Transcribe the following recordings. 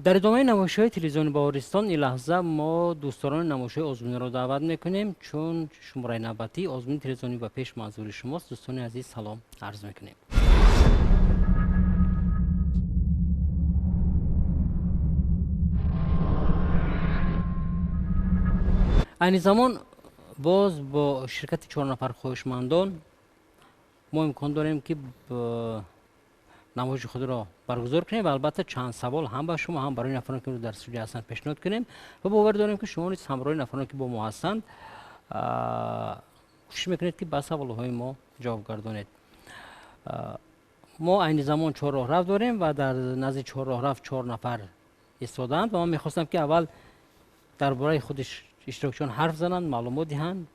Дар идомаи намоишҳои телевизиони Баҳористон ин лаҳза мо дӯстдорони намоишҳои озмуниро даъват мекунем, чун шумораи навбатии озмуни телевизионӣ ба пеш манзури шумост. Дӯстони азиз, салом арз мекунем. Айни замон боз бо ширкати 4 нафар хоҳишмандон мо имкон дорем, ки намоиши худро баргузор кунем ва албатта чанд савол ҳам ба шумо, ҳам барои нафароне, ки дар студия ҳастанд, пешниҳод кунем ва бовар дорем, ки шумо низ ҳамроҳи нафароне, ки бо мо ҳастанд, кӯшиш мекунед, ки ба саволҳои мо ҷавоб гардонед. Мо айни замон 4 роҳрав дорем ва дар назди 4 роҳрав 4 нафар истодаанд ва ман мехостам, ки аввал дар бораи худи иштирокчиён ҳарф зананд, маълумот диҳанд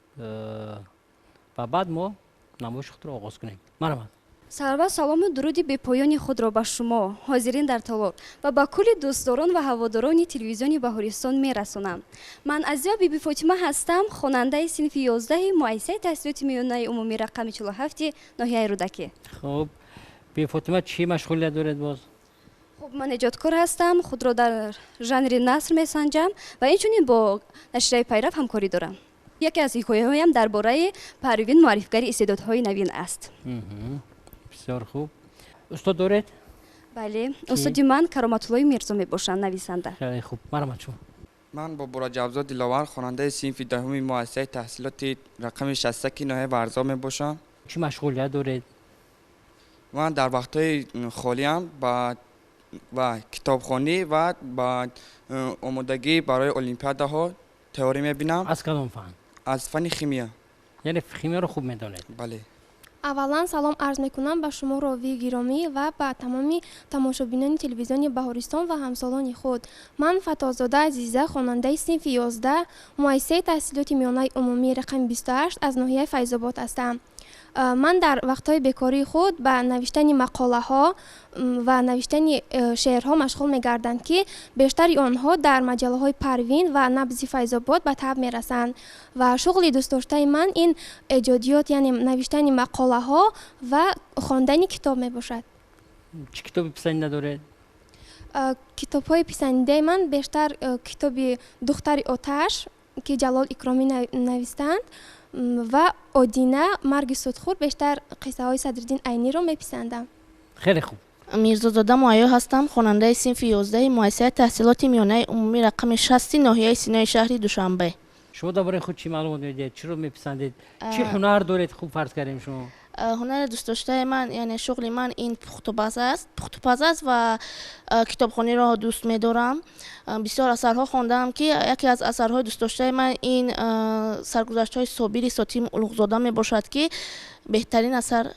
ва баъд мо намоиши худро оғоз кунем. Марҳамат. Сарва салому дуруди бепоёни худро ба шумо, ҳозирин дар толор, ва ба кулли дӯстдорон ва ҳаводорони телевизиони Баҳористон мерасонам. Ман Азиё Биби Фотима ҳастам, хонандаи синфи 11 муассисаи таҳсилоти миёнаи умумӣ рақами 47 ноҳияи Рӯдакӣ. Хуб, Биби Фотима, чӣ машғулият доред боз? Хуб, ман эҷодкор ҳастам, худро дар жанри наср месанҷам ва инчунин бо нашрияи Пайрав ҳамкорӣ дорам. Яке аз ҳикояҳоям дар бораи Парвин, муаррифгари истеъдодҳои навин аст. Бисёр хуб. Устод доред? Бале, устоди ман Кароматуллои Мирзо мебошанд, нависанда. Хеле хуб, марҳамат шумо. Ман Бобураҷабзод Диловар, хонандаи синфи 10 муассисаи таҳсилоти рақами 61 ноҳияи Варзоб мебошам. Чӣ машғулият доред? Ман дар вақтҳои холиам ба китобхонӣ ва ба омодагӣ барои олимпиадаҳо тайёрӣ мебинам. Аз кадом фан? Аз фанни химия. Яъне химияро хуб медонед? Бале. Аввалан салом арз мекунам ба шумо, ровии гиромӣ, ва ба тамоми тамошобинони телевизиони Баҳористон ва ҳамсолони худ. Ман Фаттоҳзода Азиза, хонандаи синфи 11 муассисаи таҳсилоти миёнаи умумӣ рақами 28 аз ноҳияи Файзобод ҳастам. Ман дар вақтҳои бекории худ ба навиштани мақолаҳо ва навиштани шеърҳо машғул мегардам, ки бештари онҳо дар маҷаллаҳои Парвин ва Набзи Файзобод ба таб мерасанд. Ва шуғли дӯстдоштаи ман ин эҷодиёт, яъне навиштани мақолаҳо ва хондани китоб мебошад. Чӣ китоби писандида доред? Китобҳои писандидаи ман бештар китоби Духтари оташ, ки Ҷалол Икромӣ навистанд, ва Одина, марги судхӯр, бештар қиссаҳои Садриддин Айниро меписандам. Хеле хуб. Мирзозода Муайё ҳастам, хонандаи синфи 11 муассисаи таҳсилоти миёнаи умумӣ рақами 60 ноҳияи Синои шаҳри Душанбе. Шумо дар бораи худ чӣ маълумот медиҳед? Чиро меписандед? Чӣ ҳунар доред? Хуб, фарз кардем шумо. Ҳунари дӯстдоштаи ман, яъне шуғли ман ин пухтупаз аст. Пухтупаз аст ва китобхониро дӯст медорам. Бисёр асарҳо хондаам, ки яке аз асарҳои дӯстдоштаи ман ин саргузаштҳои Собири Сотим Улуғзода мебошад, ки беҳтарин асар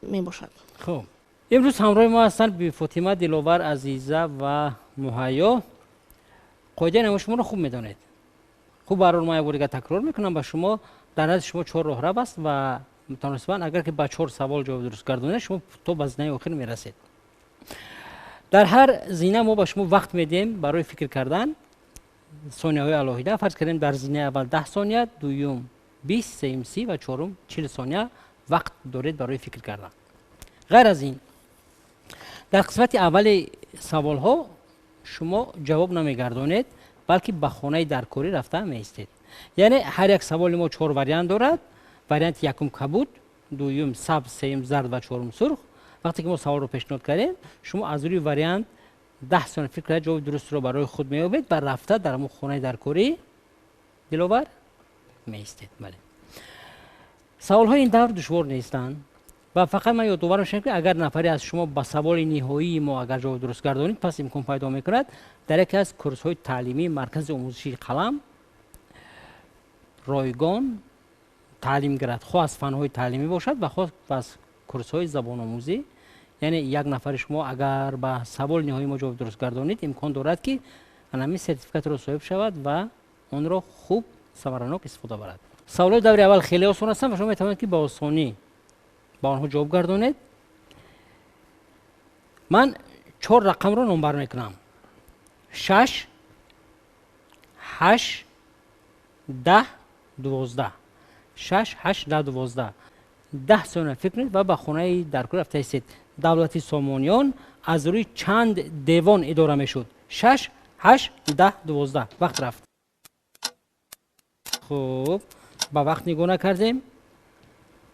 мебошад. Хуб, имрӯз ҳамроҳи мо ҳастанд Биби Фотима, Диловар, Азиза ва Муҳайё. Қоидаи намоиши шуморо хуб медонед. Хуб, барор ман як бор дигар такрор мекунам ба шумо. Дар назди шумо 4 роҳрав аст ва мутаносибан агар ки ба 4 савол ҷавоби дуруст гардонед, шумо то ба зинаи охир мерасед. Дар ҳар зина мо ба шумо вақт медиҳем барои фикр кардан, сонияҳои алоҳида. Фарз кардем, дар зинаи аввал 10 сония, дуюм 20, сеюм 30 ва чорум 40 сония вақт доред барои фикр кардан. Ғайр аз ин, дар қисмати аввали саволҳо шумо ҷавоб намегардонед, балки ба хонаи даркорӣ рафта меистед. Яъне ҳар як саволи мо 4 вариант дорад. Варианти якум кабуд, дуюм сабз, сеюм зард ва чорум сурх. Вақте ки мо саволро пешниҳод кардем, шумо аз рӯи вариант 10 сония фикр карда ҷавоби дурустро барои худ меёбед ва рафта дар ҳамон хонаи даркорӣ, Диловар, меистед. Бале, саволҳои ин давр душвор нестанд ва фақат ман ёдовар мешавам, ки агар нафаре аз шумо ба саволи ниҳоии мо агар ҷавоби дуруст гардонид, пас имкон пайдо мекунад дар яке аз курсҳои таълимии маркази омӯзишии Қалам ройгон таълим гирад, хоҳ аз фанҳои таълимӣ бошад ва хоҳ аз курсҳои забономӯзӣ. Яъне як нафари шумо агар ба саволи ниҳоии мо ҷавоби дуруст гардонид, имкон дорад, ки ҳамин сертификатро соҳиб шавад ва онро хуб самаранок истифода барад. Саволҳои даври аввал хеле осон ҳастанд ва шумо метавонед, ки ба осонӣ ба онҳо ҷавоб гардонед. Ман 4 рақамро номбар мекунам: 6, 8, 10, 12. 6, 8, 10, 12. 10 сония фикр кунед ва ба хонаи даркорӣ рафта истед. Давлати Сомониён аз рӯи чанд девон идора мешуд? 6, 8, 10, 12. Вақт рафт. Хуб, ба вақт нигоҳ накардем.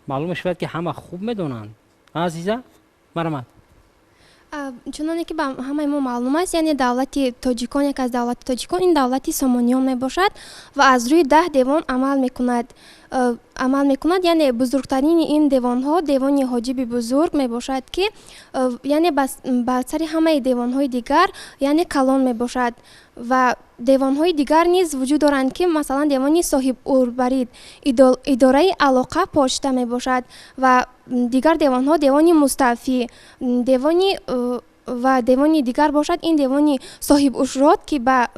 Маълум мешавад, ки ҳама хуб медонанд. Азиза, марҳамат. Чуноне ки ба ҳамаи мо маълум аст, яъне давлати тоҷикон, яке аз давлати тоҷикон ин давлати Сомониён мебошад ва аз рӯи 10 девон амал мекунад. Яъне бузургтарини ин девонҳо девони Ҳоҷиби Бузург мебошад, ки яъне ба сари ҳамаи девонҳои дигар яъне калон мебошад ва девонҳои дигар низ вуҷуд доранд, ки масалан девони Соҳиб Урбарид идораи алоқа почта мебошад ва дигар девонҳо девони Мустафӣ, девони ва девони дигар бошад ин девони Соҳиб Ушрод, ки ба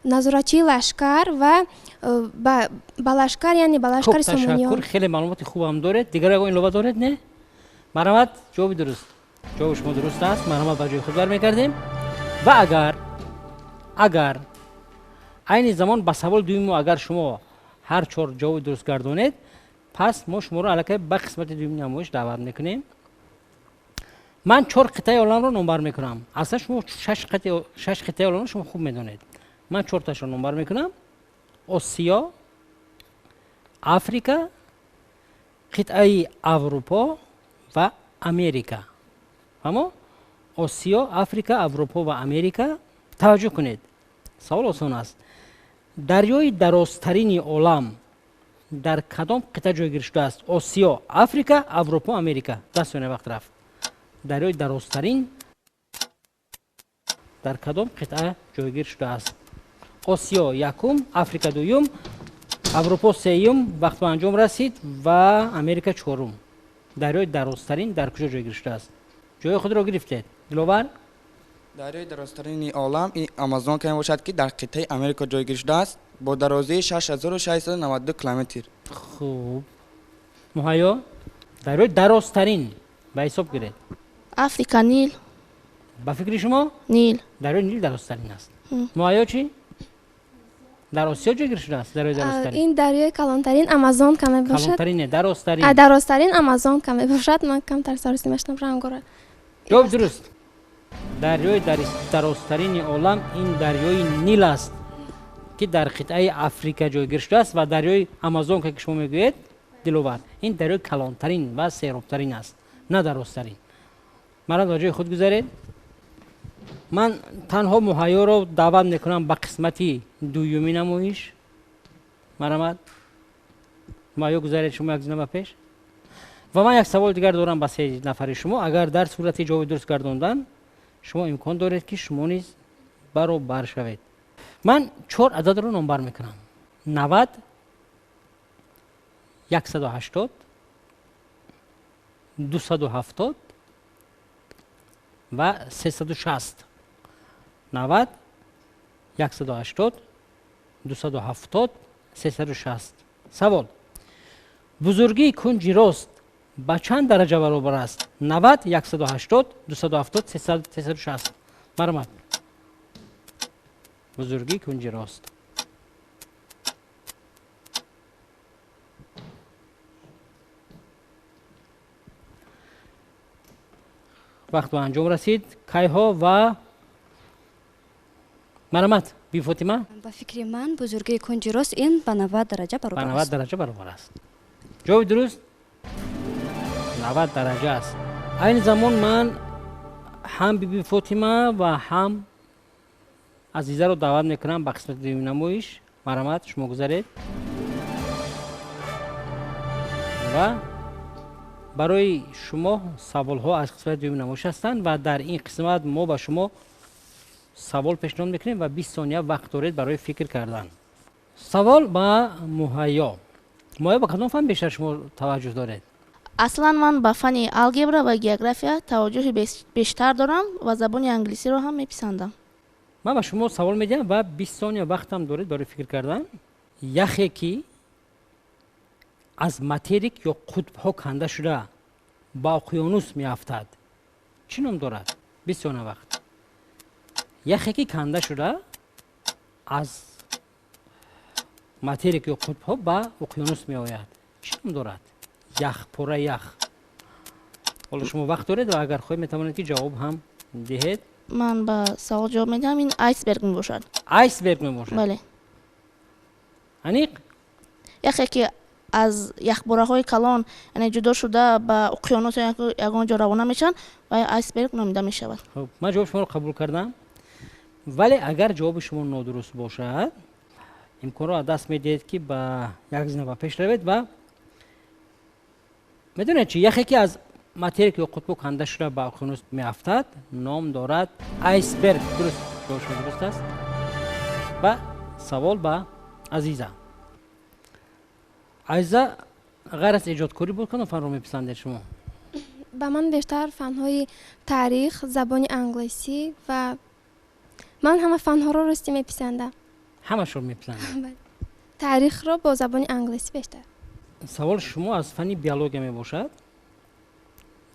назоратчии лашкар ва ба лашкар, яъне ба лашкари Сомониён. Ташаккур, хеле маълумоти хубам доред. Дигар ягон илова доред? Не? Марҳамат, ҷавоби дуруст. Ҷавоби шумо дуруст аст. Марҳамат, ба ҷои худ бармегардем. Ва агар айни замон ба саволи дуюми мо агар шумо ҳар чор ҷавоби дуруст гардонед, пас мо шуморо аллакай ба қисмати дуюми намоиш даъват мекунем. Ман 4 қитъаи оламро номбар мекунам. Аслан шумо 6 қитъаи оламро шумо хуб медонед. Ман 4ташро номбар мекунам. Осиё, Африка, қитъаи Аврупо ва Америка. Фаҳмо? Осиё, Африка, Аврупо ва Америка. Таваҷҷӯҳ кунед. Савол осон аст. Дарёи дарозтарини олам дар кадом қитъа ҷойгир шудааст? Осиё, Африка, Аврупо, Америка. 10 сония вақт рафт. Дарёи дарозтарин дар кадом қитъа ҷойгир шудааст? Осиё якум, Африка дуюм, Аврупо сеюм, вақт ба анҷом расид ва Америка чорум. Дарёи дарозтарин дар куҷо ҷойгир шудааст? Ҷои худро гирифтед. Диловар? Дарёи дарозтарини олам ин Амазонка мебошад, ки дар қитъаи Америка ҷойгир шудааст бо дарозии 6692 километр. Хуб. Муҳайё, дарёи дарозтарин ба ҳисоб гиред. Африка, Нил. Ба фикри шумо? Нил. Дарёи Нил дарозтарин аст. Муҳайё чӣ? Дар Осиё ҷойгир шудааст дарёи дарозтарин? Ин дарёи калонтарин Амазонка мебошад. Калонтарин не, дарозтарин. Дарозтарин Амазонка мебошад. Ман камтар саросимаштам рангора. Ҷавоб дуруст. Дарёи дарозтарини олам ин дарёи Нил аст, ки дар қитъаи Африка ҷойгир шудааст ва дарёи Амазонка, ки шумо мегӯед, Диловар, ин дарёи калонтарин ва серобтарин аст, на дарозтарин. Марҳамат, ба ҷои худ гузаред. Ман танҳо Муҳайёро даъват мекунам ба қисмати дуюми намоиш. Марҳамат, Муҳайё, гузаред шумо як зина ба пеш. Ва ман як савол дигар дорам ба се нафари шумо. Агар дар сурати ҷавоби дуруст гардондан, шумо имкон доред, ки шумо низ баробар шавед. Ман 4 ададро номбар мекунам. 90, 180, 270 ва 360. 90, 180, 270, 360. Савол. Бузургии кунҷи рост ба чанд дараҷа баробар аст? 90, 180, 270, 360. Марҳамат. Бузургии кунҷи рост. Вақт ба анҷом расид. Кайҳо ва марҳамат, Би Фотима? Ба фикри ман бузургии кунҷи рост ин ба 90 дараҷа баробар аст. Ба 90 дараҷа баробар аст. Ҷавоби дуруст 90 дараҷа аст. Айни замон ман ҳам Биби Фотима ва ҳам Азизаро даъват мекунам ба қисмати дуюми намоиш. Марҳамат, шумо гузаред. Ва барои шумо саволҳо аз қисмати дуюми намоиш ҳастанд ва дар ин қисмат мо ба шумо савол пешниҳод мекунем ва 20 сония вақт доред барои фикр кардан. Савол ба Муҳайё. Муҳайё, ба кадом фан бештар шумо таваҷҷӯҳ доред? Аслан ман ба фани алгебра ва география таваҷҷӯҳи бештар дорам ва забони англисиро ҳам меписандам. Ман ба шумо савол медиҳам ва 20 сония вақтам доред барои фикр кардан. Яхе ки аз материк ё қутбҳо канда шуда ба уқёнус меафтад, чӣ ном дорад? 20 сония вақт. Яхе ки канда шуда аз материк ё қутбҳо ба уқёнус меояд, чӣ ном дорад? Ях, пора ях. Ҳоло шумо вақт доред ва агар хоҳед метавонед ки ҷавоб ҳам диҳед. Ман ба савол ҷавоб медиҳам, ин айсберг мебошад. Айсберг мебошад? Бале. Аниқ? Яхе ки аз яхбораҳои калон, яъне ҷудо шуда ба уқёнус ягон ҷо равона мешаванд ва айсберг номида мешавад. Хуб, ман ҷавоби шуморо қабул кардам, вале агар ҷавоби шумо нодуруст бошад, имконро аз даст медиҳед, ки ба як зина ба пеш равед. Ва медонед чи? Яхе ки аз материк ё қутбу канда шуда ба уқёнус меафтад, ном дорад айсберг. Дуруст, ҷавоби шумо дуруст аст. Ва савол ба Азиза. Азиза, ғайр аз эҷодкорӣ буд кадом фанро меписандед шумо? Ба ман бештар фанҳои таърих, забони англисӣ ва ман ҳама фанҳоро рости меписандам. Ҳамашро меписандед? Бале. Таърихро бо забони англисӣ бештар. Савол шумо аз фанни биология мебошад.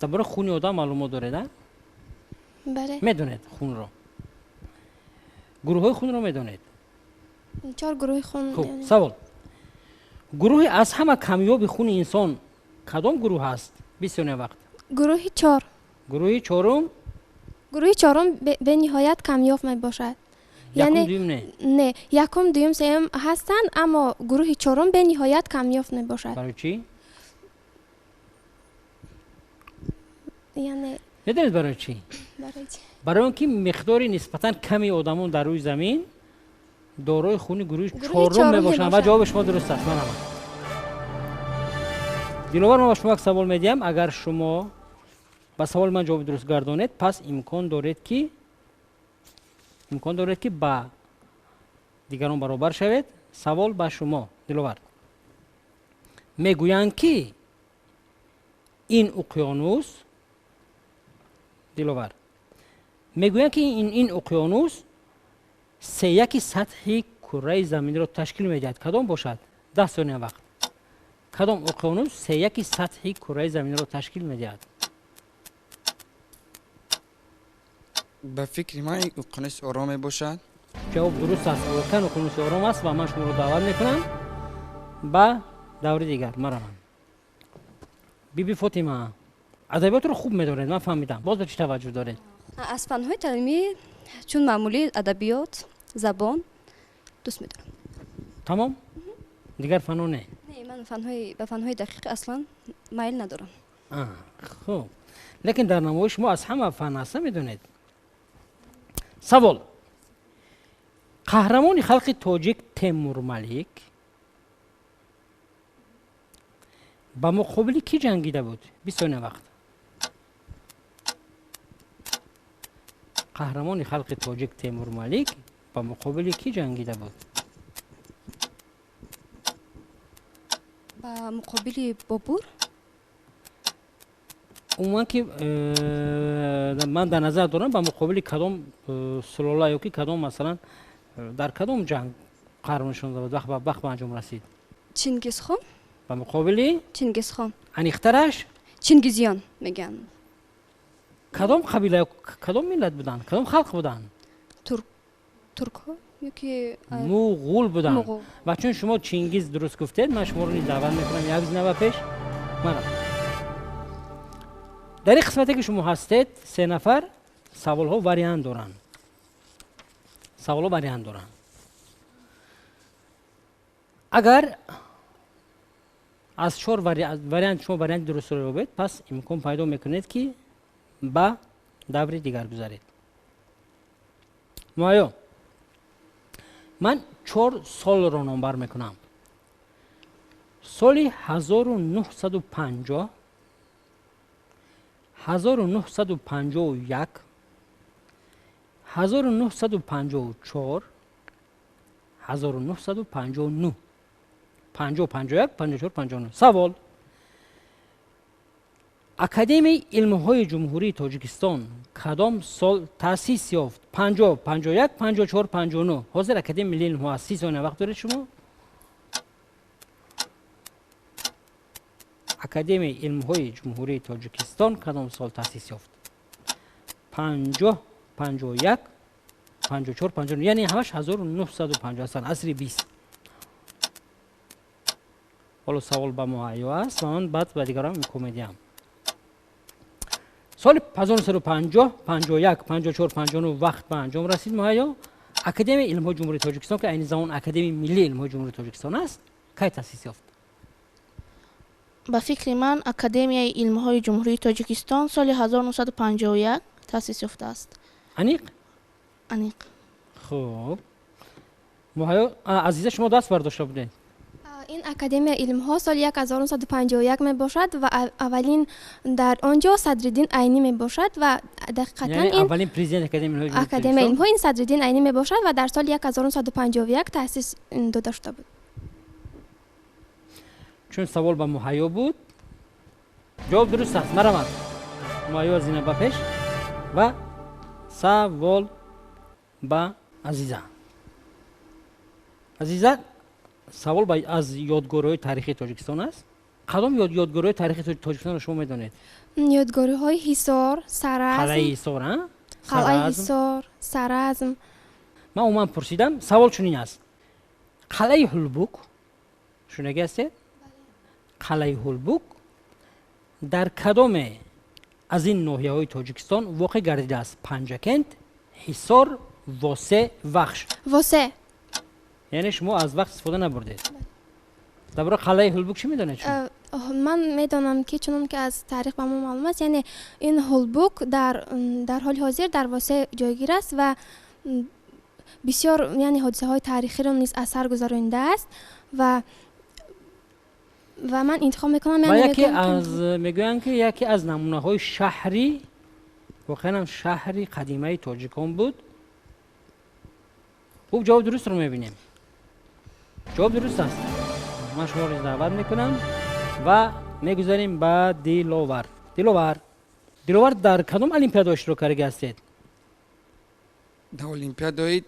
Дар бораи хуни одам маълумот доред, а? Бале. Медонед хунро? Гурӯҳҳои хунро медонед? 4 гурӯҳи хун. Хуб, савол. Гурӯҳи аз ҳама камёби хуни инсон кадом гурӯҳ аст? 20 сония вақт. Гурӯҳи 4. Гурӯҳи чорум? Гурӯҳи чорум бениҳоят камёб мебошад. Якум, дуюм не? Не, якум, дуюм, сеюм ҳастанд, аммо гурӯҳи чорум бениҳоят камёб мебошад. Барои чӣ? Яъне медонед барои чӣ? Барои чӣ? Барои он ки миқдори нисбатан ками одамон дар рӯи замин дорои хуни гурӯҳи чорум мебошанд. Ва ҷавоби шумо дуруст аст. Манам. Диловар, ман ба шумо як савол медиҳам. Агар шумо ба саволи ман ҷавоби дуруст гардонед, пас имкон доред ки ба дигарон баробар шавед. Савол ба шумо, Диловар. Мегӯянд ки ин уқёнус, Диловар, мегӯянд ки ин уқёнус сеяки сатҳи кураи заминро ташкил медиҳад. Кадом бошад? 10 сония вақт. Кадом уқёнус сеяки сатҳи кураи заминро ташкил медиҳад? Ба фикри ман уқёнуси Ором мебошад. Ҷавоб дуруст аст. Воқеан уқёнуси Ором аст ва ман шуморо даъват мекунам ба даври дигар. Маравам. Биби Фотима, адабиётро хуб медонед, ман фаҳмидам. Боз ба чӣ таваҷҷӯҳ доред? Аз фанҳои таълимӣ чун маъмулӣ адабиёт, забон дӯст медорам. Тамом? Дигар фанҳо не? Не, ман ба фанҳои дақиқ аслан майл надорам. Хуб. Лекин дар намоиши шумо аз ҳама фан ҳаст, медонед? Савол. Қаҳрамони халқи тоҷик Темурмалик ба муқобили кӣ ҷангида буд? 20 сония вақт. Қаҳрамони халқи тоҷик Темурмалик ба муқобили кӣ ҷангида буд? Ба муқобили Бобур? Умуман ки ман дар назар дорам ба муқобили кадом сулола ё ки кадом, масалан, дар кадом ҷанг қаҳрамонишон буд, вақт ба анҷом расид? Чингизхон? Ба муқобили? Чингизхон. Аниқтараш? Чингизиён мегӯянд. Кадом қабила, кадом миллат буданд, кадом халқ буданд? Туркҳо ё ки муғул буданд. Ва чун шумо Чингиз дуруст гуфтед, ман шуморо низ даъват мекунам як зина ба пеш. Манам. Дар ин қисмате ки шумо ҳастед, 3 нафар саволҳо вариант доранд. Саволҳо вариант доранд. Агар аз 4 вариант шумо варианти дурустро ёбед, пас имкон пайдо мекунед ки ба даври дигар гузаред. Муайё, ман 4 солро номбар мекунам. Соли 1950, 1951, 1954, 1959. 50, 51, 54, 59. Савол. Академияи илмҳои Ҷумҳурии Тоҷикистон кадом сол таъсис ёфт? 50, 51, 54, 59. Ҳозир Академияи миллии илмҳо аст. 30 сония вақт доред шумо. Академияи илмҳои Ҷумҳурии Тоҷикистон кадом сол таъсис ёфт? 50, 51, 54, 59. Яъне ҳамаш 1950 ҳастанд, асри 20. Ҳоло савол ба муҳайё аст ва ман баъд ба дигарон имкон медиҳам. Соли 1950, 51, 54, 59 вақт ба анҷом расид. Муҳайё, Академияи илмҳои Ҷумҳурии Тоҷикистон, ки айни замон Академияи миллии илмҳои Ҷумҳурии Тоҷикистон аст, кай таъсис ёфт? Ба фикри ман, Академияи илмҳои Ҷумҳурии Тоҷикистон соли 1951 таъсис ёфтааст. Аниқ? Аниқ. Хуб, Муҳайё, Азиза, шумо даст бардошта будед. Ин Академияи илмҳо соли 1951 мебошад ва аввалин дар он ҷо Садриддин Айнӣ мебошад ва дақиқатан ин аввалин президенти Академияи илмҳо ин Садриддин Айнӣ мебошад ва дар соли 1951 таъсис дода шуда буд. Чун савол ба Муҳайё буд, ҷавоб дуруст аст. Марамад, Муҳайё аз ина ба пеш ва савол ба Азиза. Азиза, савол аз ёдгориҳои таърихии Тоҷикистон аст. Кадом ёдгориҳои таърихии Тоҷикистонро шумо медонед? Ёдгориҳои Ҳисор, Саразм. Қалъаи Ҳисор, а? Қалъаи Ҳисор, Саразм. Ман умуман пурсидам, савол чунин аст. Қалъаи Ҳулбук, шунагӣ ҳастед? Қалъаи Ҳулбук дар кадоме аз ин ноҳияҳои Тоҷикистон воқеъ гардидааст? Панҷакент, Ҳисор, Восе, Вахш. Восе. Яъне шумо аз вақт истифода набурдед. Дар бораи қалъаи Ҳулбук чӣ медонед шумо? Ман медонам, ки чунон ки аз таърих ба мо маълум аст, яъне ин Ҳулбук дар ҳоли ҳозир дар Восе ҷойгир аст ва бисёр, яъне ҳодисаҳои таърихиро низ аз сар гузаронидааст ва ман интихоб мекунам. Ва яке аз мегӯянд, ки яке аз намунаҳои шаҳри, воқеан ҳам шаҳри қадимаи тоҷикон буд. Хуб, ҷавоб дурустро мебинем. Ҷавоб дуруст аст. Ман шуморо даъват мекунам ва мегузарем ба Диловар. Диловар, Диловар, дар кадом олимпиадаҳо иштирок карда ҳастед? Дар олимпиадаи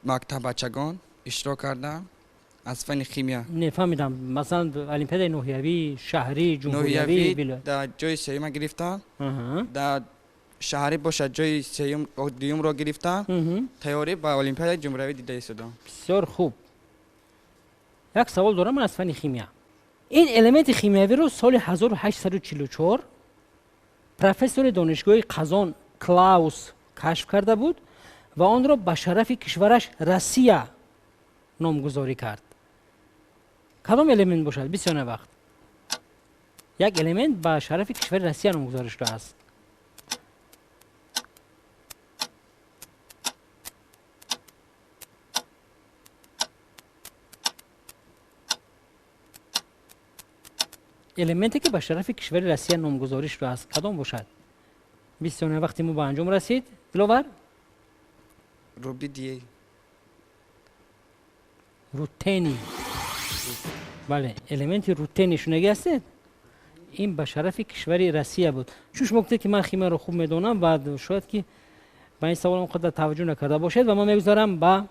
мактаббачагон иштирок кардам аз фанни химия. Не фаҳмидам, масалан олимпиадаи ноҳиявӣ, шаҳрӣ, ҷумҳуриявӣ? Дар ҷои сеюма гирифтам, дар шаҳрӣ бошад ҷои сеюм, дуюмро гирифтам. Тайёрӣ ба олимпиадаи ҷумҳуриявӣ дида истодам. Бисёр хуб. Як савол дорам ман аз фанни химия. Ин элементи химиявиро соли 1844 профессори донишгоҳи Қазон Клаус кашф карда буд ва онро ба шарафи кишвараш Россия номгузорӣ кард. Кадом элемент бошад? Бисёр вақт як элемент ба шарафи кишвари Россия номгузорӣ шудааст. Элементе ки ба шарафи кишвари Россия номгузорӣ шудааст кадом бошад? 20 сония вақти мо ба анҷом расид. Диловар? Рубидий. Рутени. Бале, элементи рутени шунагӣ ҳастед? Ин ба шарафи кишвари Россия буд. Чун шумо гуфтед, ки ман химияро хуб медонам ва шояд ки ба ин савол он қадар таваҷҷӯҳ накарда бошед, ва ман мегузарам ба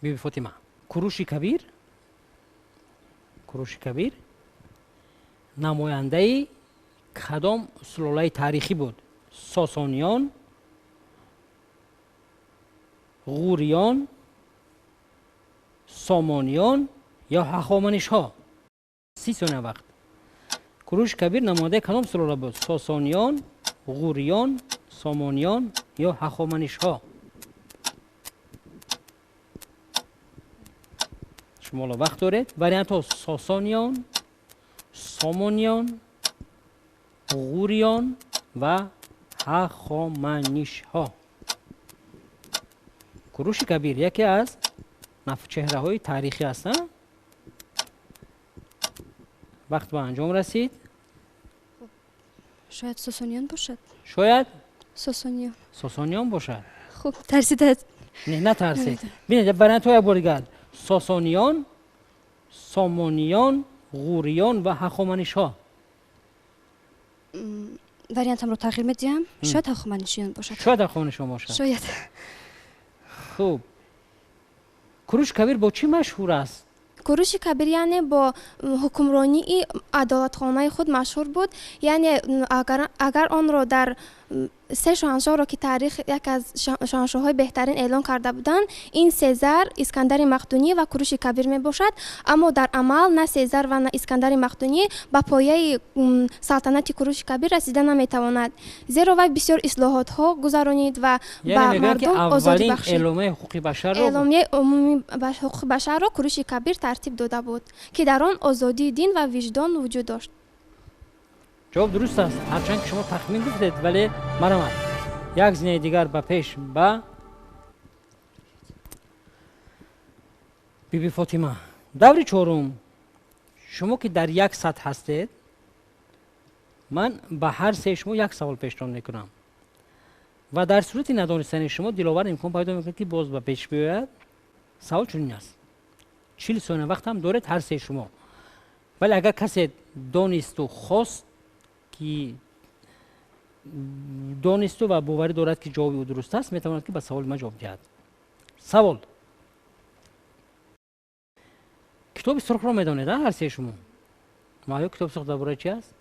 Биби Фотима. Куруши Кабир, Куруши Кабир намояндаи кадом сулолаи таърихӣ буд? Сосониён, Ғуриён, Сомониён ё Ҳахоманишҳо? 30 сония вақт. Куруши Кабир намояндаи кадом сулола буд? Сосониён, Ғуриён, Сомониён ё Ҳахоманишҳо? Шумо ҳоло вақт доред. Вариантҳо: Сосониён, Сомониён, Ғуриён ва Ҳахоманишҳо. Куруши Кабир яке аз чеҳраҳои таърихӣ аст. Вақт ба анҷом расид. Шояд Сосониён бошад. Шояд Сосониён. Сосониён бошад. Хуб, тарсидад. Не, натарсед. Бинед, вариантҳо як бор дигар: Сосониён, Сомониён, Ғуриён ва Ҳахоманишҳо. Вариантамро тағйир медиҳам. Шояд Ҳахоманишиён бошад. Шояд Ҳахоманишиён бошад. Шояд. Хуб, Куруши Кабир бо чӣ машҳур аст? Куруши Кабир яъне бо ҳукмронии адолатхонаи худ машҳур буд. Яъне агар онро дар Се шоҳаншоҳро ки таърих як аз шоҳаншоҳҳои беҳтарин эълон карда буданд, ин Сезар, Искандари Мақдунӣ ва Куруши Кабир мебошад. Аммо дар амал на Сезар ва на Искандари Мақдунӣ ба пояи салтанати Куруши Кабир расида наметавонад, зеро вай бисёр ислоҳотҳо гузаронид ва ба мардум озодӣ бахшид. Эъломияи умумии ҳуқуқи башарро Куруши Кабир тартиб дода буд, ки дар он озодии дин ва виҷдон вуҷуд дошт. Ҷавоб дуруст аст, ҳарчанд ки шумо тахмин гуфтед, вале марамад. Як зинаи дигар ба пеш ба Биби Фотима. Даври чорум. Шумо ки дар як сатҳ ҳастед, ман ба ҳар сеи шумо як савол пешниҳод мекунам ва дар сурати надонистани шумо Диловар имкон пайдо мекунад, ки боз ба пеш биёяд. Савол чунин аст: 40 сония вақт ҳам доред ҳар сеи шумо, вале агар касе донисту хост ки донисту ва боварӣ дорад, ки ҷавоби ӯ дуруст аст, метавонад ки ба саволи ман ҷавоб диҳад. Савол: китоби сурхро медонед ҳар сеи шумо? Маҳё, китоби сурх дар бораи чи аст?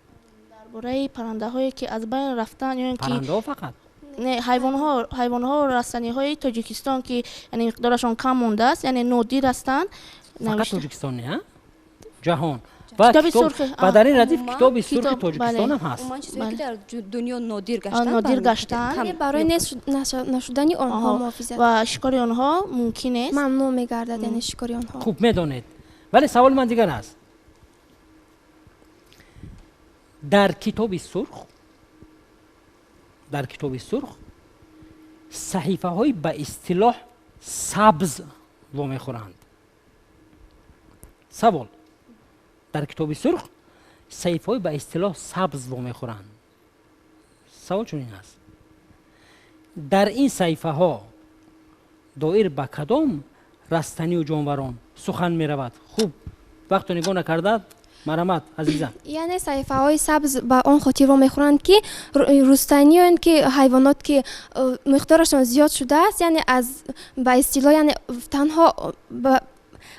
Дар бораи паррандаҳое ки аз байн рафтанд, ё ин ки паррандаҳо фақат? Не, ҳайвонҳо, растаниҳои Тоҷикистон, ки яъне миқдорашон кам мондааст, яъне нодир ҳастанд. Фақат Тоҷикистон не, ҷаҳон. Ва дар ин радиф китоби сурхи Тоҷикистон ҳам ҳаст. Умуман чизҳое ки дар дунё нодир гаштанд, нодир гаштанд, барои нест нашудани онҳо муҳофизат ва шикори онҳо мумкин нест, мамнӯъ мегардад, яъне шикори онҳо. Хуб медонед, вале саволи ман дигар аст. Дар китоби сурх, дар китоби сурх саҳифаҳои ба истилоҳ сабз вомехӯранд. Савол: дар китоби сурх саҳифаҳои ба истилоҳ сабз вомехӯранд. Савол чунин аст: дар ин саҳифаҳо доир ба кадом растанию ҷонварон сухан меравад? Хуб, вақтро нигоҳ накарда, марамат, азиза. Яъне саҳифаҳои сабз ба он хотир вомехӯранд, ки рустаниён, ки ҳайвонот, ки миқдорашон зиёд шудааст, яъне аз ба истилоҳ, яъне танҳо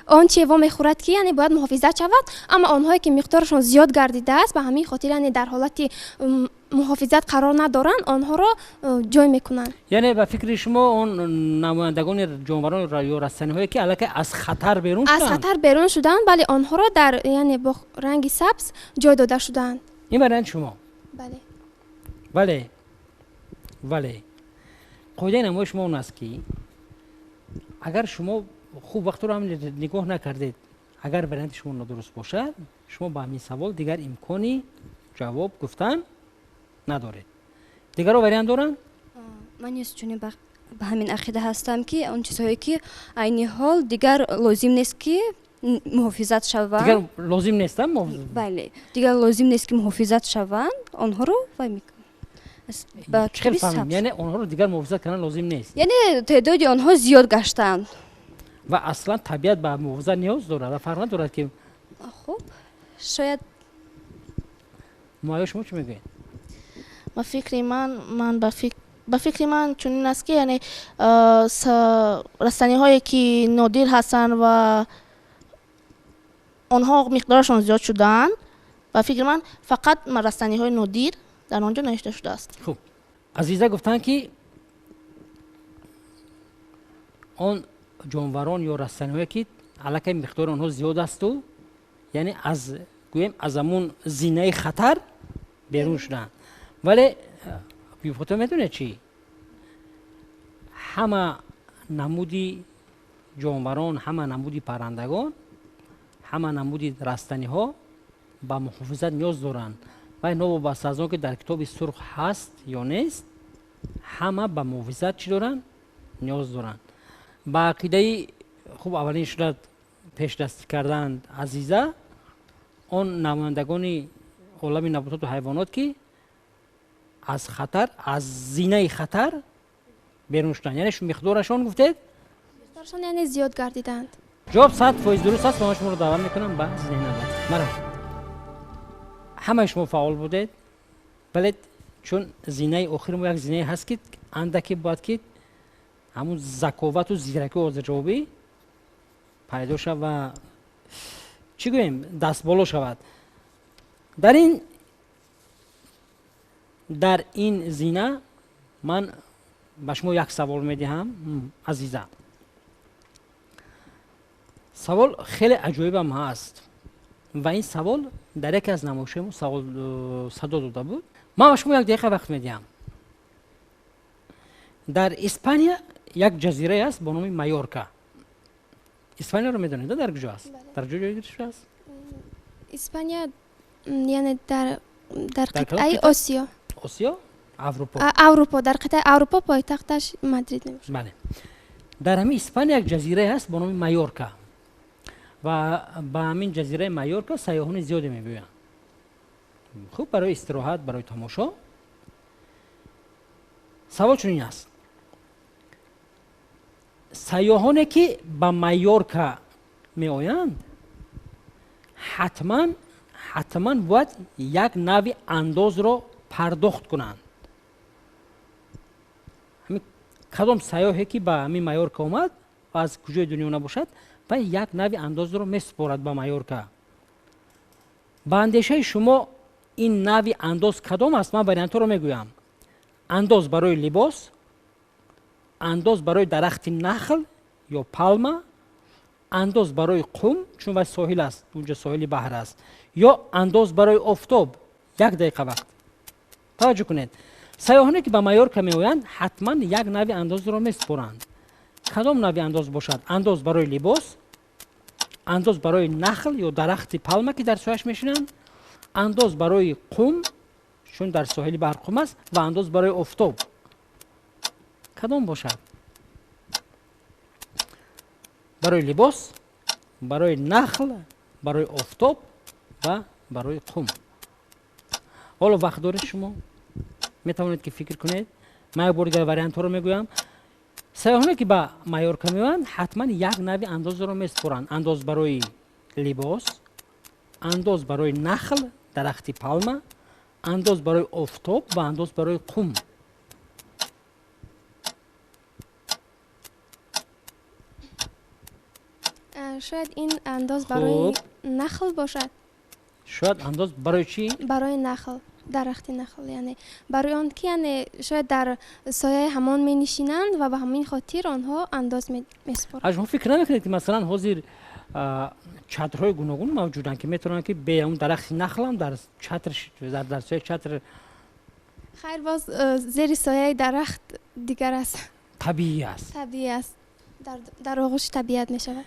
он че вомехӯрад, ки яъне бояд муҳофизат шавад, аммо онҳое ки миқдорашон зиёд гардидааст, ба ҳамин хотир яъне дар ҳолати муҳофизат қарор надоранд, онҳоро ҷой мекунанд. Яъне ба фикри шумо он намояндагони ҷонварон ё растаниҳое ки аллакай аз хатар берун шуданд, аз хатар берун шуданд, бале, онҳоро дар яъне бо ранги сабз ҷой дода шуданд. Ин вариант шумо? Бале. Бале, бале. Қоидаи намои шумо он аст, ки агар шумо хуб вақтро ҳам нигоҳ накардед, агар варианти шумо нодуруст бошад, шумо ба ҳамин савол дигар имкони ҷавоб гуфтан надоред. Дигарро вариант доранд? Ман низ чунин ба ҳамин ақида ҳастам, ки он чизҳое ки айни ҳол дигар лозим нест, ки муҳофизат шаванд, дигар лозим нест, бале, дигар лозим нест, ки муҳофизат шаванд, онҳоро вай мекунанд. Чӣ хел фаҳмем? Яъне онҳоро дигар муҳофизат кардан лозим нест, яъне теъдоди онҳо зиёд гаштанд ва аслан табиат ба муҳофизат ниёз дорад ва фарқ надорад, ки хуб, шояд. Муайё, шумо чӣ мегӯед? Ба фикри ман, ман ба фикри ман чунин аст, ки яъне растаниҳое ки нодир ҳастанд ва онҳо миқдорашон зиёд шудаанд, ба фикри ман фақат растаниҳои нодир дар он ҷо навишта шудааст. Хуб, азиза гуфтанд, ки он ҷонварон ё растаниҳое ки аллакай миқдори онҳо зиёд асту, яъне аз гӯем аз ҳамун зинаи хатар берун шудаанд. Вале Бибифотима медонед чӣ? Ҳама намуди ҷонварон, ҳама намуди паррандагон, ҳама намуди растаниҳо ба муҳофизат ниёз доранд. Вай новобаста аз он ки дар китоби сурх ҳаст ё нест, ҳама ба муҳофизат чӣ доранд? Ниёз доранд. Ба ақидаи хуб аввалин шуда пешдастӣ карданд азиза, он намояндагони олами набототу ҳайвонот, ки аз хатар, аз зинаи хатар берун шуданд, яъне миқдорашон гуфтед? Миқдорашон яъне зиёд гардиданд. Ҷавоб 100% дуруст аст ва ман шуморо даъват мекунам ба зинаи навбат. Марҳабо. Ҳамаи шумо фаъол будед, вале чун зинаи охири мо як зинае ҳаст, ки андаке бояд ки ҳамун заковату зиракии ҳозирҷавобӣ пайдо шавад ва чӣ гӯем, дастболо шавад. Дар ин Дар ин зина ман ба шумо як савол медиҳам, Азиза. Савол хеле аҷоибам ҳаст ва ин савол дар яке аз намоишҳои мо савол садо дода буд. Ман ба шумо як дақиқа вақт медиҳам. Дар Испания як ҷазирае аст бо номи Майорка. Испанияро медонед, дар куҷо аст? Дар куҷо ҷойгир шудааст? Испания яъне дар қитъаи Осиё. Осиё? Аврупо. Аврупо, дар қитъаи Аврупо пойтахташ Мадрид мебошад. Бале. Дар ҳамин Испания як ҷазирае ҳаст бо номи Майорка ва ба ҳамин ҷазираи Майорка сайёҳони зиёде мебиёянд. Хуб, барои истироҳат, барои тамошо. Савол чунин аст: сайёҳоне ки ба Майорка меоянд, ҳатман бояд як нави андозро пардохт кунанд. Ҳамин кадом сайёҳе ки ба ҳамин Майорка омад ва аз куҷои дунё набошад, ва як нави андозро месупорад ба Майорка. Ба андешаи шумо ин нави андоз кадом аст? Ман вариантҳоро мегӯям. Андоз барои либос, андоз барои дарахти нахл ё палма, андоз барои қум, чун вай соҳил аст, унҷо соҳили баҳр аст, ё андоз барои офтоб. Як дақиқа вақт. Таваҷҷӯҳ кунед. Сайёҳоне ки ба Майорка меоянд, ҳатман як нави андозро месупоранд. Кадом нави андоз бошад? Андоз барои либос, андоз барои нахл ё дарахти палма ки дар сояш мешинанд, андоз барои қум, чун дар соҳили баҳр қум аст, ва андоз барои офтоб. Кадом бошад? Барои либос, барои нахл, барои офтоб ва барои қум. Ҳоло вақт доред шумо, метавонед ки фикр кунед. Ман як бор дигар вариантҳоро мегӯям. Сайёҳоне ки ба Майорка меоянд, ҳатман як нави андозро месупоранд. Андоз барои либос, андоз барои нахл, дарахти палма, андоз барои офтоб ва андоз барои қум. Шояд ин андоз барои нахл бошад. Шояд андоз барои чӣ? Барои нахл, дарахти нахл, яъне барои он ки яъне шояд дар сояи ҳамон менишинанд ва ба ҳамин хотир онҳо андоз месупоранд. Шумо фикр намекунед ки масалан ҳозир чатрҳои гуногун мавҷуданд ки метавонанд ки бе ҳамон дарахти нахлам дар чатр, дар сояи чатр? Хайр, боз зери сояи дарахт дигар аст. Табиӣ аст. Табиӣ аст. Дар оғӯши табиат мешавад.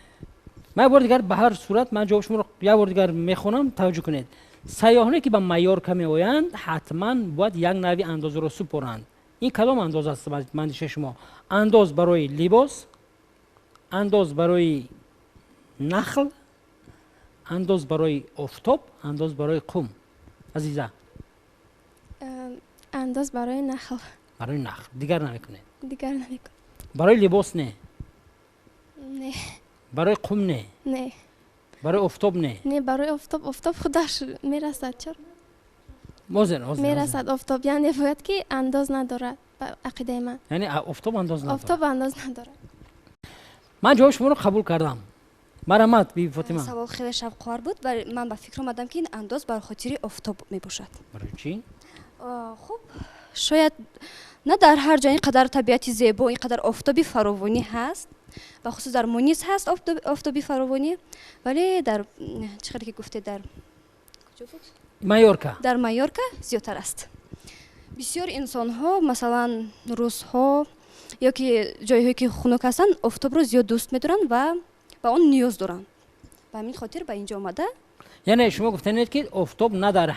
Ман як бор дигар ба ҳар сурат ман ҷавоби шуморо як бор дигар мехонам, таваҷҷӯҳ кунед. Сайёҳоне ки ба Майорка меоянд, ҳатман бояд як нави андозро супоранд. Ин кадом андоз аст ба андешаи шумо? Андоз барои либос, андоз барои нахл, андоз барои офтоб, андоз барои қум. Азиза? Андоз барои нахл. Барои нахл. Дигар намекунед? Дигар намекунам. Барои либос не? Не. Барои қум не? Не. Барои офтоб не? Не, барои офтоб, офтоб худаш мерасад. Чаро? Ҳозир мерасад офтоб, яъне бояд ки андоз надорад ба ақидаи ман. Яъне офтоб андоз надорад? Офтоб андоз надорад. Ман ҷавоби шуморо қабул кардам. Марҳамат, биби Фотима. Савол хеле шавқовар буд ва ман ба фикр омадам ки ин андоз бар хотири офтоб мебошад. Барои чӣ? Хуб, шояд на дар ҳар ҷо ин қадар табиати зебо, ин қадар офтоби фаровонӣ ҳаст, бахусус дар Мунис ҳаст офтоби фаровонӣ, вале дар чӣ хеле ки гуфте, дар куҷо буд? Майорка. Дар Майорка зиёдтар аст. Бисёр инсонҳо, масалан русҳо ё ки ҷойҳое ки хунук ҳастанд, офтобро зиёд дӯст медоранд ва ба он ниёз доранд. Ба ҳамин хотир ба инҷо омада. Яъне шумо гуфтанед ки офтоб на дар